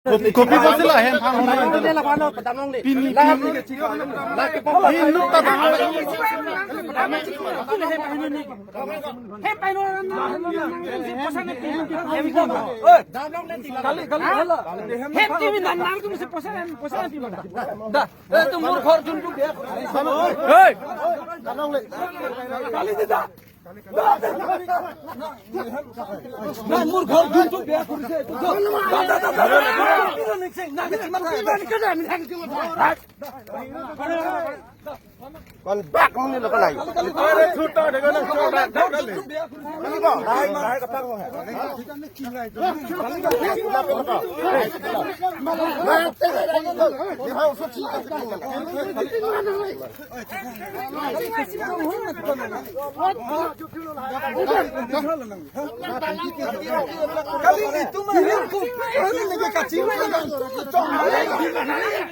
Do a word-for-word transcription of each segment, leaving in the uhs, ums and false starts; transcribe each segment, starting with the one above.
Kopi, kopi bosila hem phang hon. Pini, pini. Hin nuk ta thang. He paino na, na, na, na, na, na, poisa nangpi. Kali, kali, kali. He T V na, na, tu mesti poisa, poisa nangpi. Da, eh, tu mur ghor juntu dia. Hei. Kali, da. Na, mur ghor juntu dia, kurise, tu, tu. Da, da, da, da, da. Kon bak muni lo kalai. Are, chuta de kana, chuta de kana. Ini ko, hai, hai, kapang ko hai. Kali itu mah, ini ko, ini lagi kacil.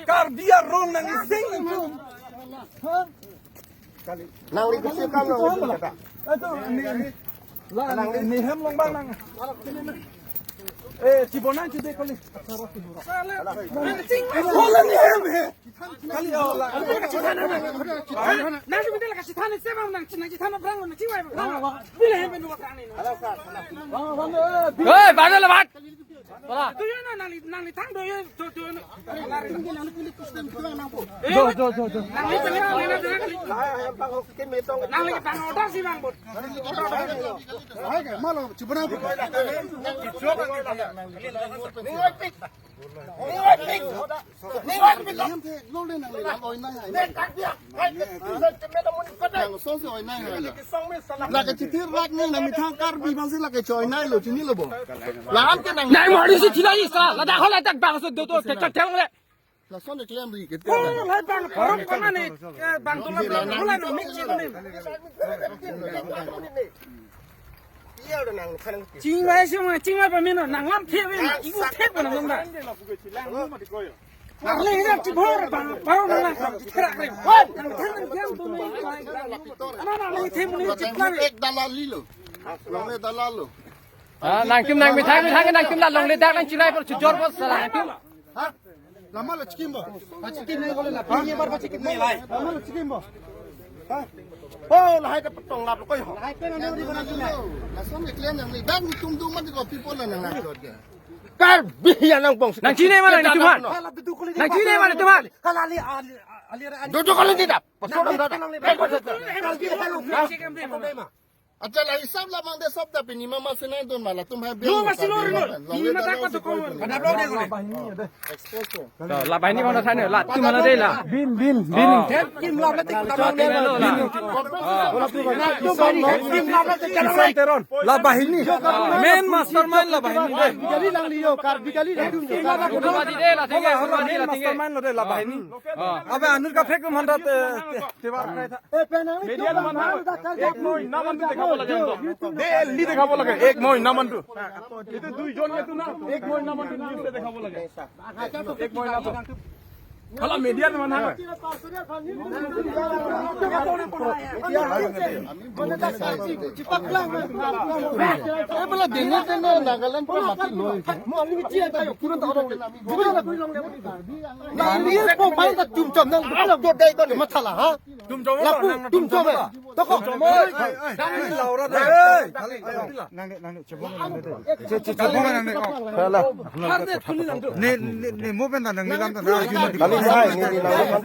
Karbi arong nang ising itu. Nang di kecil kan, nang di kecil kan. Aduh, ini, ini. Lah, ini, ini hem long bang nang. Eh, cibonang cide kali. Hola ni hem he. Kali, oh, lah. Nang tu minta lah kasih than, saya bang nang, nang cithan orang, nang ciwai orang. Bila hem benu orang ni. Hei, bandel lebat. Wala. Tu ya na, nangli, nangli thang do ya, do, do na. Eh, jo, jo, jo, jo. Nangli tanya, nangli tanya kali. Nangli tang order si bang bot. Hai ke, malo, cibonang. Ni oi pik. Ni oi pik. Ni oi pik. Lo le nangli, lo oi nang hai. Nang so se oi nang hai. Lake chithir lak ni nang methang Karbi bang si lake choi nai lo chini lo bo. Lam ke nang. Nang mori si chila isa. Ladak hola tak bang so do to ke tak thang le. Lason de klem ri ke. Oh, lai bang parok kana ni. Eh, bang to la bang hola no mik chini. Chingmai sima, chingmai pamino, nang lam thep in, ibu thep na nang da. Nang le ina tibor bang, parok nang nang therak re. Nang thep nang kiam tu nang. Ana nang le thep ni chiplang. Ek dalal lilo. Long le dalal lo. Ah, nangtum nang methang, methang nangtum la longle dak nang chinai por chujor por sala nangtum. Ha? Lama lo chikim bo. Pachikim nai bole la. Pini bar pachikim nai lai. Lama lo chikim bo. Ha? Oh, lahai ta patong lap lo koi ho. Lahai pen ane uri bana chinai. Lason de klem nangli. Dak ni tum dum mati ko people la nang nang jot ke. Karbi ya nang bong. Nang chinai mana ni tuman? Nang chinai mana tuman? Kalali ali ali. Dodo kali tidak. Pasal dam dada. Kalbi hello. Acha la hisab la mande sab da pini mama sina don mala tum hai. Lo masih lo lo. Ini mata ko to ko. Kada lo de ko. La bahini mana thane la tum mana de la. Bin bin bin. Kim la mati kita lo ne. Bin. Kim la mati kita lo ne. Kisan Teron. La bahini. Main mastermind la bahini. Bigali lang liyo kar bigali lang. Hurmati de la thenge, hurmati la thenge. Mastermind lo de la bahini. Abe anur ka phek manda te. Te bar krai tha. Media man ha, ek moi naman tu dekhabo lage. Daily dekhabo lage, ek moi naman tu. Itu dui jon itu na, ek moi naman tu news te dekhabo lage. Ek moi naman. Hala media man ha. Eh, bela dene dene Nagaland pura mati loi. Mo ani chia tayo, pura ta orang. Nang ni ko pai ta chum chum nang. Ko dai ko mathala ha. Tum chom. Lapu, tum chom. Toko. Nang ni Laura de. Nang ni, nang ni, chebong nang ni. Che, che, chebong nang ni. Hala. Ne, ne, ne, mo pen ta nang ni lam ta na. Kali sai, ni, ni, nang ni.